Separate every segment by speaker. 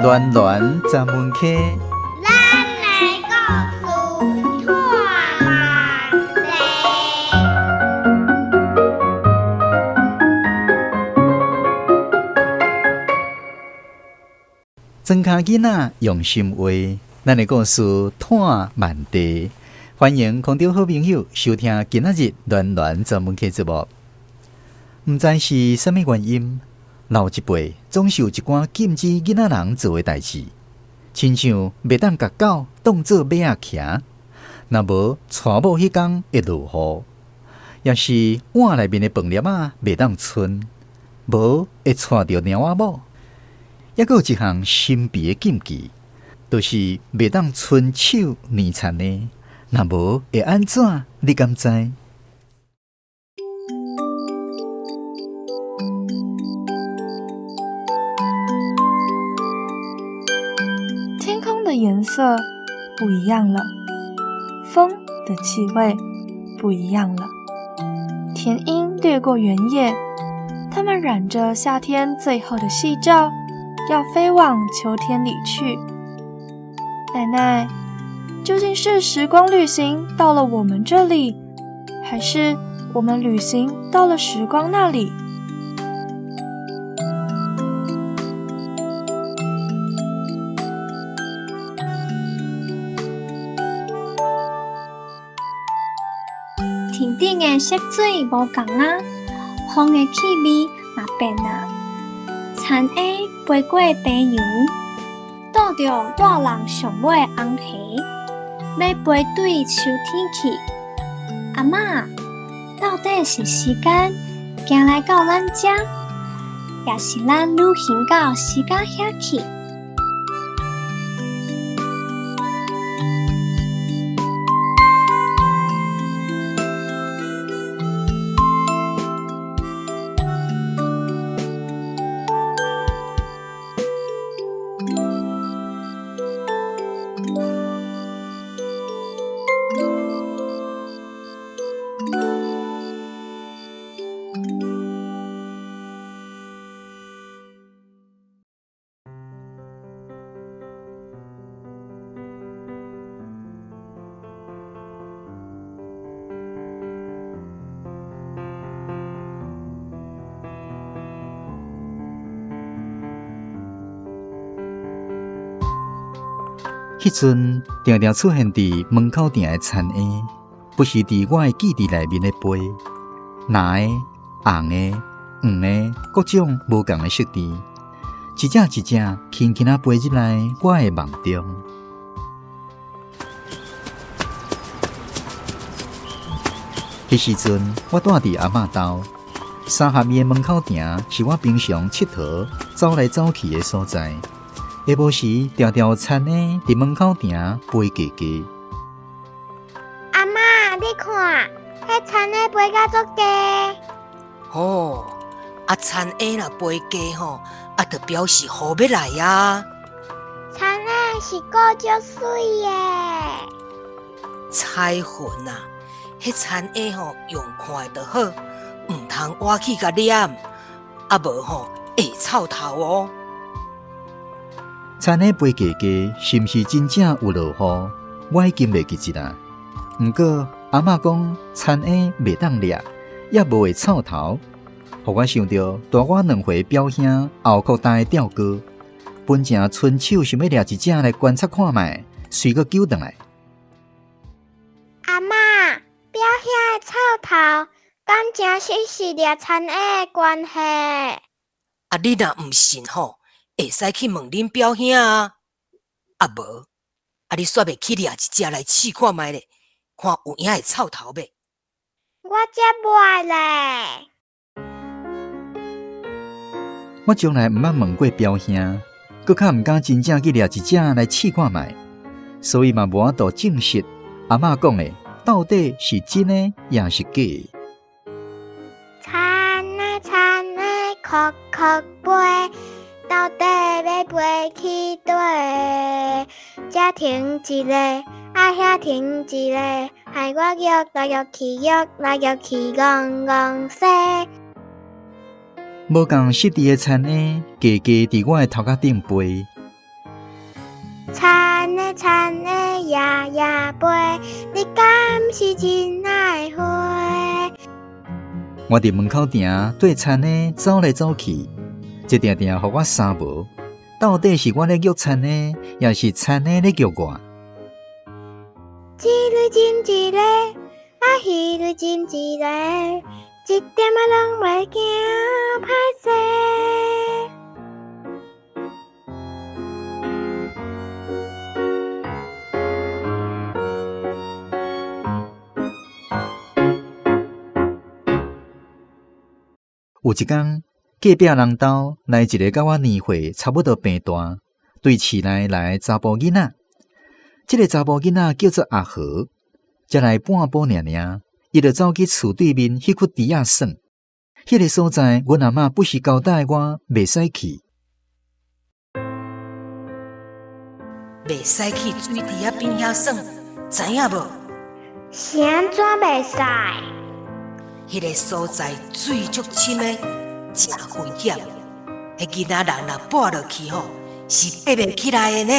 Speaker 1: 暖暖十门溪，
Speaker 2: 咱的故事拖慢地。
Speaker 1: 庄跤囡仔用心画，咱的故事拖慢地。欢迎空中好朋友收听今仔日暖暖十门溪节目。毋知是啥物原因，老一辈总是有一寡禁止囡仔人做的代誌，親像袂當共狗當做馬仔騎，若無娶某彼工會落雨，抑是碗內面的飯粒仔袂當賰，無會娶著貓仔某。抑閣有一項神秘的禁忌，就是袂當伸手捏田的，若無會按怎？你敢知？
Speaker 3: 天空的顏色不一樣了，風的氣味不一樣了。田鶯掠過原野，它們染着夏天最後的夕照，要飛往秋天裡去。奶奶，究竟是時光旅行到了我們這裡，還是我們旅行到了時光那裡？
Speaker 4: 天頂的色水無仝啊，風的氣味嘛變啊。田鶯飛過平原，倒著熱人上尾紅霞，欲飛對秋天去。阿嬤，到底是時間行來到咱遮，抑是咱旅行到時間遐去？
Speaker 1: 彼陣定定出現佇門口埕的田鶯，不時佇我的記憶內面咧飛，藍的、紅的、黃的，各種無仝的色佇，一隻一隻輕輕仔飛入來我的夢中。彼時陣，我蹛佇阿嬤兜，三合院的門口埕是我平常𨑨迌走來走去的所在。下晡時，定定有田鶯佇門口埕飛低低。
Speaker 2: 阿嬤，你看，彼田鶯飛甲足低。
Speaker 5: 吼，啊，田鶯若飛低吼，啊，就表示雨欲來啊。
Speaker 2: 田鶯是閣足媠的。
Speaker 5: 彩雲啊，彼田鶯吼用看的就好，毋通倚去共捏，啊無吼會臭頭哦。
Speaker 1: 田鶯飛低低，是毋是真正有落雨？我已經袂記得啦。毋過阿嬤講田鶯袂當掠，也無會臭頭，予我想著大我兩歲表兄後擴大的吊哥，本正伸手想欲掠一隻來觀察看覓，隨閣揪轉來。
Speaker 2: 阿嬤，表兄的臭頭，敢真實是掠田鶯的關係？
Speaker 5: 啊，你若毋信吼，會使去問恁表兄啊。啊無，啊你煞袂去掠一隻來試看覓咧，看有影會臭頭袂？
Speaker 2: 我才無愛咧！
Speaker 1: 我從來毋捌問過表兄，閣較毋敢真正去掠一隻來試看覓，所以嘛無法度證實阿嬤講的到底是真的抑是假的。
Speaker 2: 田鶯田鶯，硞硞飛，到底欲飛去佗？這停一个，啊遐停一个，害我玉來玉去，玉來玉去，戇戇西。
Speaker 1: 無仝色佇的田鶯，低低佇我的頭殼頂飛，
Speaker 2: 田的夜夜飞，你敢是真爱花？
Speaker 1: 我佇門口埕對田的走來走去，這定定予我三無。到底是我咧約田的，抑是田的咧約我？
Speaker 2: 這蕊斟一个，啊，彼蕊斟一个，一點仔攏袂驚歹勢。
Speaker 1: 有一工，隔壁人兜來一个佮我年歲差不多平大，對市內來的查埔囡仔。這个查埔囡仔叫做阿和，才來半晡爾爾，伊就走去厝對面彼窟池仔耍。彼个所在，阮阿嬤不時交代我袂使去，
Speaker 5: 袂使去水池仔邊遐耍，知影無？
Speaker 2: 是按怎袂使？
Speaker 5: 彼个所在水足深的，誠危險。彼囡仔人若跋落去吼，是爬袂起來的呢。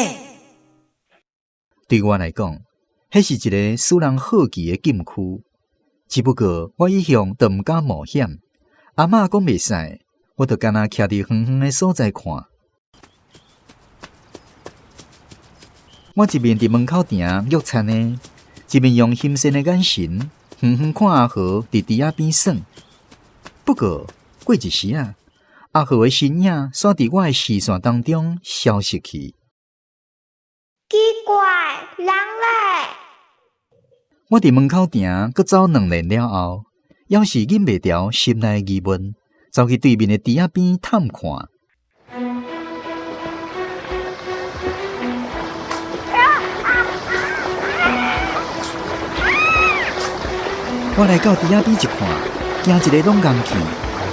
Speaker 1: 對我來講，彼是一个使人好奇的禁區。只不過我一向都毋敢冒險。阿嬤講袂使，我就干焦徛佇遠遠的所在看。我一面佇門口埕約田的，一面用欣羨的眼神遠遠看阿和佇池仔邊耍。不過過一時仔，阿和的身影煞佇我的視線當中消失去。
Speaker 2: 奇怪，人咧？
Speaker 1: 我佇門口埕閣走兩輪了後，猶是忍袂牢心內疑問，走去對面的池仔邊探看。我來到池仔邊一看，驚一个攏戇去。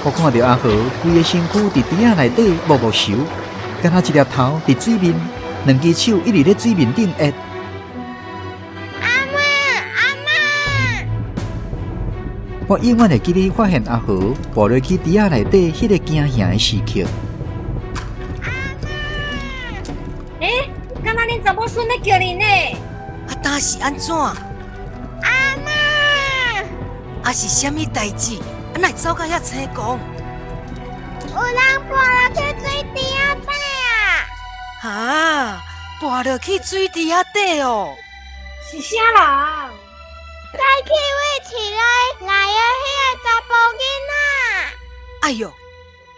Speaker 1: 我看著阿和規个身軀佇池仔內底摸摸手，敢若一粒頭佇水面，兩支手一直咧水面頂壓。
Speaker 2: 阿嬤，阿嬤！
Speaker 1: 我永遠會記得發現阿和跋落去池仔內底彼个驚嚇的時刻。
Speaker 2: 阿嬤！
Speaker 4: 欸，敢若恁查某孫咧叫恁呢？
Speaker 5: 啊，當是按怎？
Speaker 2: 阿嬤！
Speaker 5: 啊是啥物代誌？啊，哪會走甲遐青狂？
Speaker 2: 有人跋落去水池仔底啊！
Speaker 5: 哈，跋落去水池仔底哦！
Speaker 4: 是啥人？
Speaker 2: 早起位市內來的彼个查埔囡仔。
Speaker 5: 哎喲，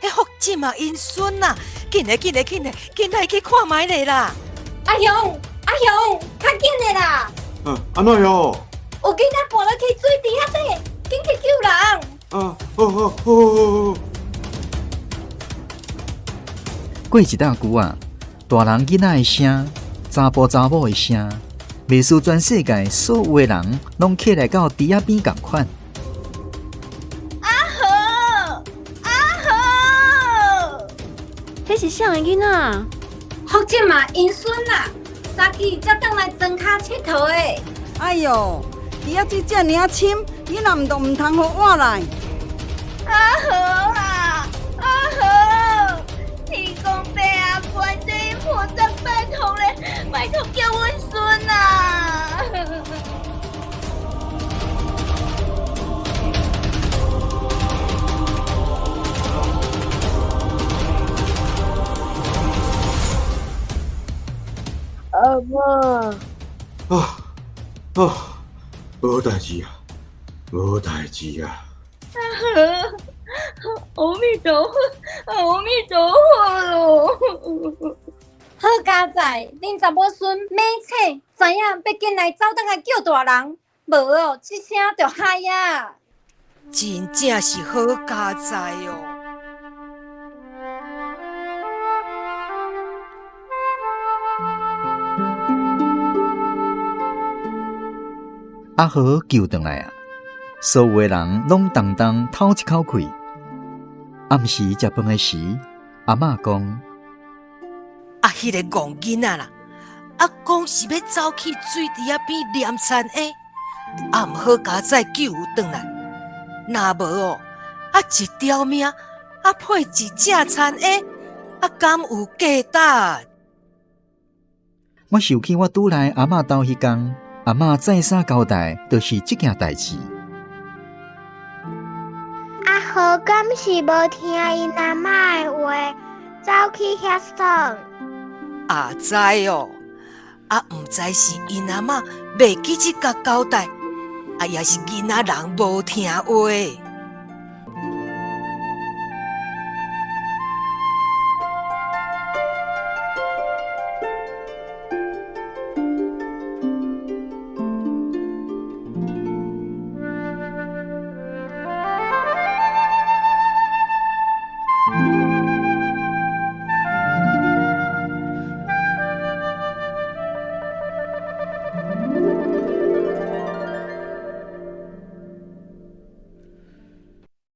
Speaker 5: 彼福進嘛𪜶孫啊！緊來緊來緊來，緊來去看覓咧啦！
Speaker 4: 阿雄，阿雄，較緊的啦！
Speaker 6: 啊，按怎喲？
Speaker 4: 有囡仔跋落去水池仔底，緊去救人！
Speaker 6: 啊，好好好好好。
Speaker 1: 過一大久啊，大人囡仔的聲，查埔查某的聲，袂輸全世界所有的人攏起來到池仔邊仝款。
Speaker 4: 阿和，阿和，
Speaker 7: 彼是啥的囡仔？
Speaker 4: 福進嘛𪜶孫啦，早起才轉來莊跤𨑨迌的。
Speaker 8: 哎喲，池仔水遮爾仔深，囡仔毋著毋通予倚來。
Speaker 2: 阿和啊，阿和，天公伯啊，觀世音菩薩，拜託咧，拜託救阮孫啊！阿嬤。
Speaker 6: 啊啊，無代誌啊，無代誌啊！
Speaker 2: 阿和，阿彌陀佛，阿彌陀佛咯！
Speaker 4: 好佳哉，恁查某孫猛醒，知影欲緊來走轉來救大人，無哦，這聲就害啊！
Speaker 5: 真正是好佳哉哦！
Speaker 1: 阿和救轉來啊！所有的人攏重重透一口氣。暗時食飯的時，阿嬤講：
Speaker 5: 啊，彼个戇囡仔啦，啊，講是欲走去水池仔邊念田下，啊，毋好佳哉救有轉來，若無哦，啊，一條命，啊，配一隻田下，啊，敢有價值？
Speaker 1: 我想起我拄來阿嬤兜彼工，阿嬤再三交代，就是這件代誌。
Speaker 2: 阿和敢是無聽𪜶阿嬤的話，走去遐耍？
Speaker 5: 阿知哦，啊，毋知是𪜶阿嬤袂記得共交代，啊，抑是囡仔人無聽話。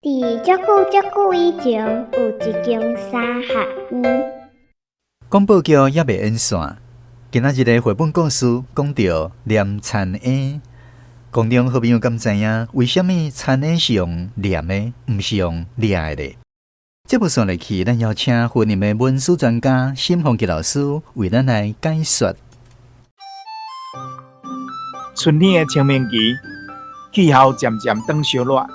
Speaker 2: 佇足久足久以前，有一間三合院。
Speaker 1: 廣播劇猶未演煞，今仔日的繪本故事講著黏田嬰。空中好朋友敢知影，為啥物田嬰是用黏的，毋是用掠的咧？節目紲落去，咱邀請雲林的文史專家沈鳳吉老師為咱來解說。
Speaker 9: 春天的清明期，氣候漸漸轉燒熱，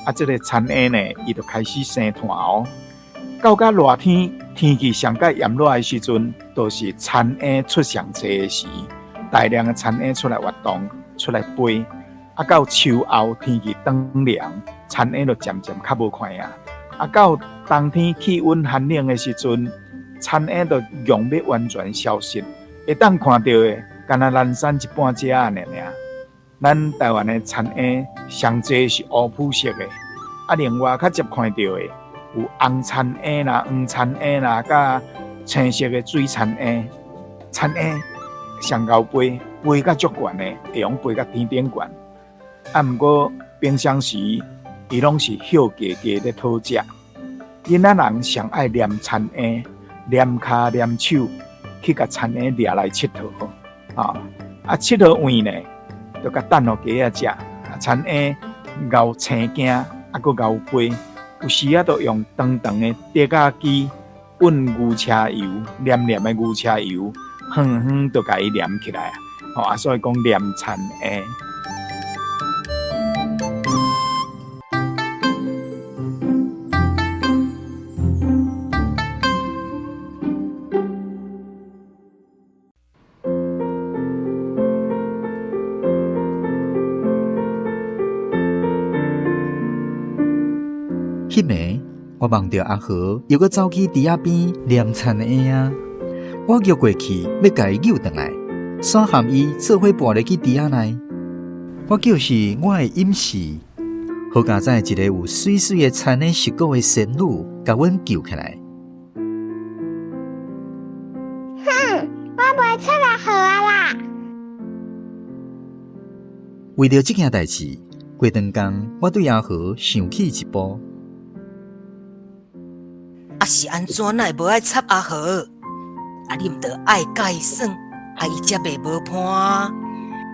Speaker 9: 啊，這个田嬰呢，伊就開始生炭哦。到甲熱天，天氣上蓋炎熱的時陣，就是田嬰出上濟的時，大量的田嬰出來活動，出來飛。啊，到秋後天氣轉涼，田嬰就漸漸較無看啊。啊，到冬天氣溫寒冷的時陣，田嬰就強欲完全消失，會當看著的，干焦南山一半只仔爾爾。咱台灣的田嬰上濟是烏膚色的，啊，另外較捷看著的有紅田嬰啦、黃田嬰啦，佮青色的水田嬰。田嬰上𠢕飛，飛甲足懸的，會用飛甲天頂懸。啊，毋過平常時，伊攏是歇家家咧討食。囡仔人上愛黏田嬰，黏跤黏手，去共田嬰掠來𨑨迌。啊，啊𨑨迌完呢，就共等予雞仔食。啊，田嬰𠢕青驚，啊，閣𠢕飛，有時仔就用長長的竹仔枝抡牛車油，黏黏的牛車油，遠遠就共伊黏起來。吼，啊，所以講黏田嬰。
Speaker 1: 彼暝，我夢著阿和又閣走去池仔邊黏田嬰仔，我踅過去欲共伊救轉來，煞含伊做伙跋入去池仔內。我叫是我的隱士，好佳哉一個有媠媠的田嬰食果的仙女，共阮救起來。
Speaker 2: 哼，我袂出來好啊啦！
Speaker 1: 為著這件代誌，過長工我對阿和想起一步。
Speaker 5: 啊是按怎哪會無愛插阿和？啊你毋著愛佮伊耍，啊伊才袂無伴。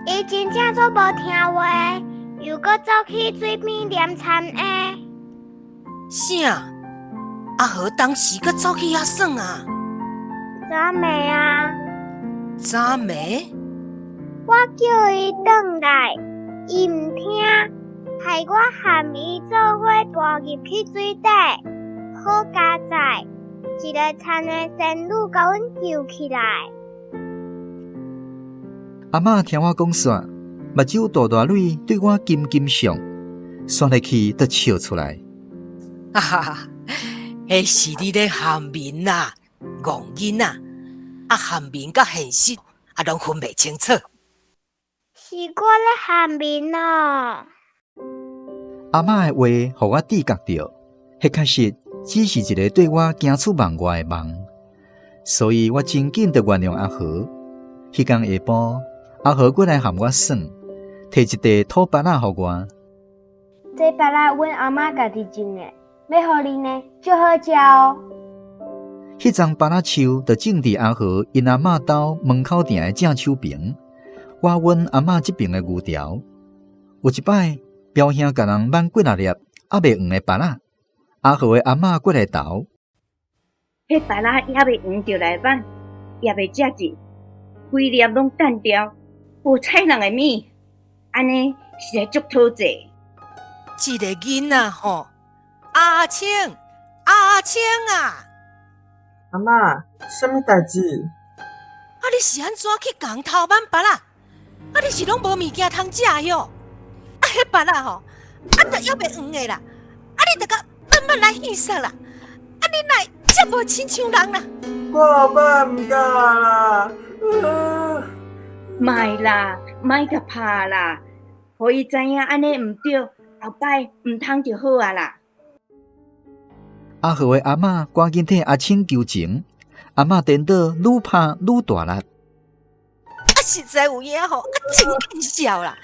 Speaker 2: 伊真正足無聽話，又閣走去水邊黏田嬰。
Speaker 5: 啥？阿和當時閣走去遐耍啊？
Speaker 2: 昨暝啊？
Speaker 5: 昨暝？
Speaker 2: 我叫伊轉來，伊毋聽，害我含伊做伙跋入去水底。好佳哉，一個田嬰仙女共阮救起來。
Speaker 1: 阿嬤聽我講煞，目睭大大蕊對我金金笑，煞落去就笑出來。
Speaker 5: 哈哈哈，彼是你咧含面啦，戇囡仔，啊含面佮現實啊攏分袂清楚。
Speaker 2: 是我咧含面哦。
Speaker 1: 阿嬤的話，予我知覺著，彼確實只是一個對我驚出夢外的夢，所以我真緊就原諒阿和。彼工下晡，阿和過來含我耍，提一袋土芭仔予我。
Speaker 2: 這芭仔阮阿嬤家己種的，欲予你呢，足好食哦。
Speaker 1: 彼叢芭仔樹就種佇阿和𪜶阿嬤兜門口埕的正手爿。我阮阿嬤這爿的牛條，有一擺表兄共人挽幾若粒猶未黃的芭仔，阿和的阿嬤過來投。
Speaker 10: 彼芭仔猶未黃就來挽，猶未食得。規粒攏擲掉，無睬人的物，按呢實在足討債。
Speaker 5: 這个囡仔吼，阿青，阿青啊！
Speaker 11: 阿嬤，啥物代誌？
Speaker 5: 啊，你是按怎去共人偷挽芭樂？啊，你是攏無物件通食喲？啊，彼芭樂吼，啊，都猶未黃的啦！啊，你著共慢慢來欣賞啦！啊，你哪會遮無親像人啦？
Speaker 11: 我後擺毋敢啦。
Speaker 10: 莫啦，莫共拍啦，予伊知影按呢毋對，後擺毋通就好啊啦。
Speaker 1: 阿和的阿嬤趕緊替阿青求情，阿嬤顛倒愈拍愈大力。
Speaker 5: 啊，實在有影吼，啊，真見笑啦！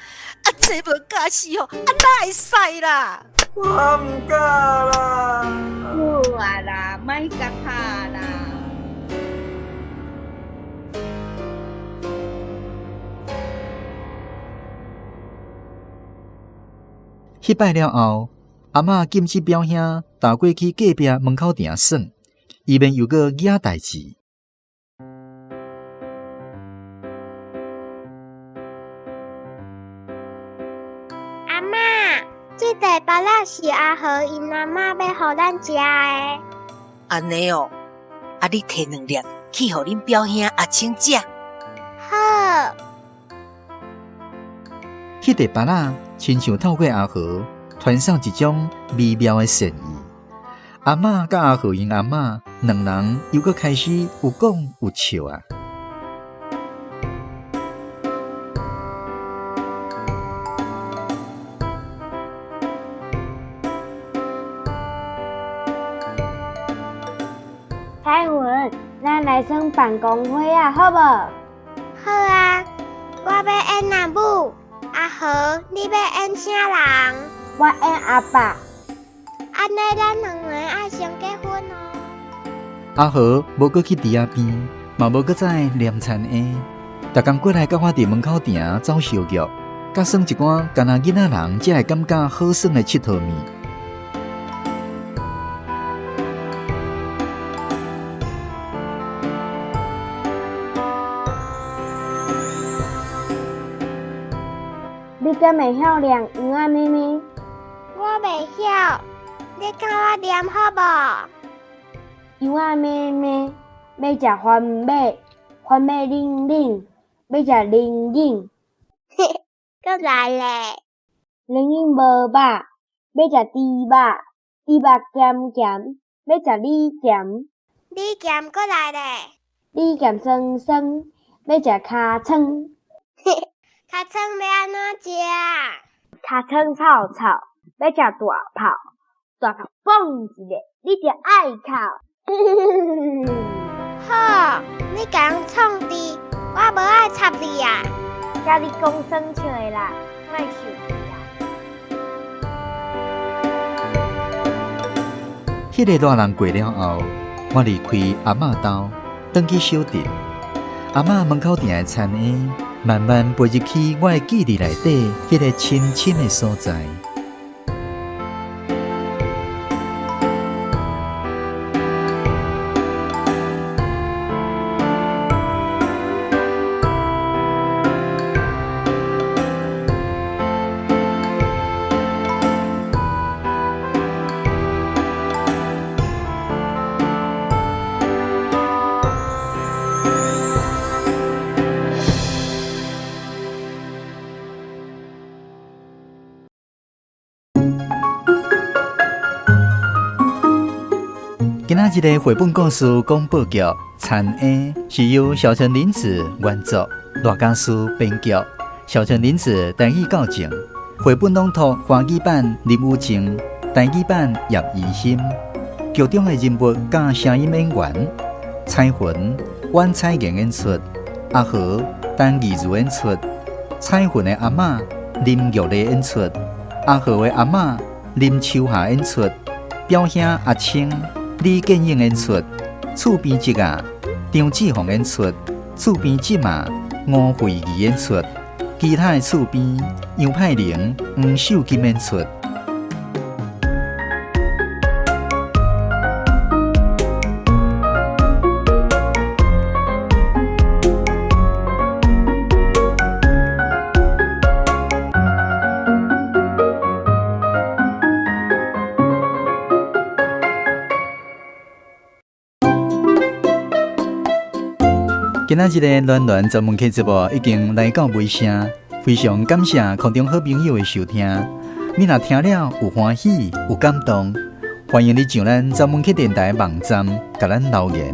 Speaker 5: 啊，這無家私吼，啊，哪會使啦？
Speaker 11: 我毋敢啦。
Speaker 10: 好啊啦，莫共拍啦。
Speaker 1: 彼擺了後，阿嬤禁止表兄踏過去隔壁門口埕耍，以免又閣惹代誌。
Speaker 2: 阿嬤，這塊芭樂是阿和𪜶阿嬤欲予咱食的。
Speaker 5: 按呢哦，啊你提兩粒去予恁表兄阿青食。
Speaker 2: 好。
Speaker 1: 彼塊芭樂親像透過阿和傳送一種微妙的善意。阿嬤佮阿和𪜶阿嬤兩人又閣開始有講有笑啊。
Speaker 2: 彩雲，咱來耍辦公會啊，好無？好啊，我欲演阿母，阿和，你欲演啥人？我演阿爸。按呢，咱兩个愛先結婚哦。
Speaker 1: 阿和無閣去池仔邊，嘛無閣再念田菴，逐工過來佮我佇門口埕走相約，佮耍一寡干焦囡仔人才會感覺好耍的𨑨迌物。
Speaker 2: 你敢會曉念羊仔咪咪？我袂曉，你教我念好無？羊仔咩咩，欲食番麥，番麥冷冷，欲食冷飲。閣來咧！冷飲無肉，欲食豬肉，豬肉鹹鹹，欲食米鹹。米鹹閣來咧！米鹹酸酸，欲食尻川。尻川欲按怎食？尻川臭臭，欲食大炮，大炮嘣一下，你就愛哭。好，你共人創治，我無愛插你啊！佮你講耍笑的啦，莫生氣啦。
Speaker 1: 彼个熱人過了後，我離開阿嬤兜，轉去小鎮。阿嬤門口埕的田菴，慢慢飛入去我的記憶內底，彼个深深的所在。今仔日的繪本故事廣播劇《田菴》是由小陳林子原作，賴家書編劇，小陳林子台語教正，繪本朗讀華語版林雨靜，台語版葉怡心。劇中的人物佮聲音演員：彩雲、阮彩妍演出，阿和、陳義如演出，彩雲的阿嬤林玉麗演出，阿和的阿嬤林秋霞演出，表兄阿青李建英演出，厝邊侄仔張志宏演出，厝邊侄仔吳慧儀演出，其他的厝邊楊派玲、黃秀金演出。今仔日的暖暖專門客節目已經來到尾聲，非常感謝空中好朋友的收聽。你若聽了有歡喜、有感動，歡迎你上咱專門客電台網站，共咱留言，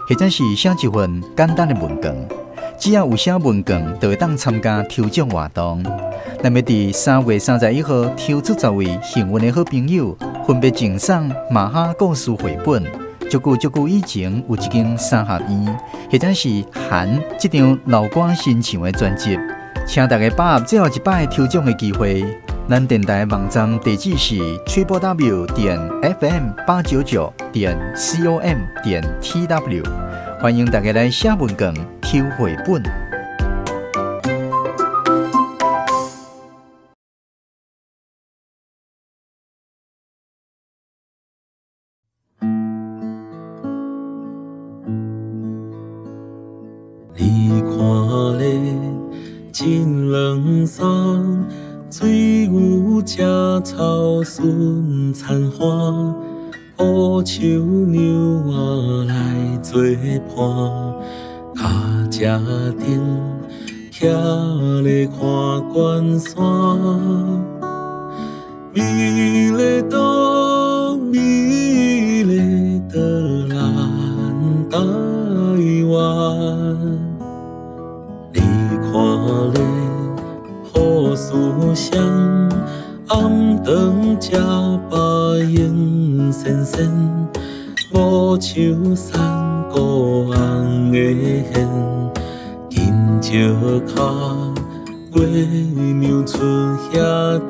Speaker 1: 或者是寫一份簡單的問卷。只要有寫問卷，就會當參加抽獎活動。咱欲佇3月31號抽出10位幸運的好朋友，分別贈送馬哈故事繪本。足久足久以前有一間三合院，或者是韓這張老歌新唱的專輯，請大家把握最後一擺抽獎的機會。咱電台網站地址是 www.fm899.com.tw，歡迎大家來寫問卷、抽繪本。
Speaker 12: 你看咧，真冷爽，水牛食草顺田花，乌树娘仔来做伴，跤车顶徛咧看关山，美丽岛，美丽的咱台灣。你看咧，好思想，暗頓食飽閒仙仙，無像山谷紅的現，緊石跤，月娘出遐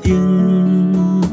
Speaker 12: 頂。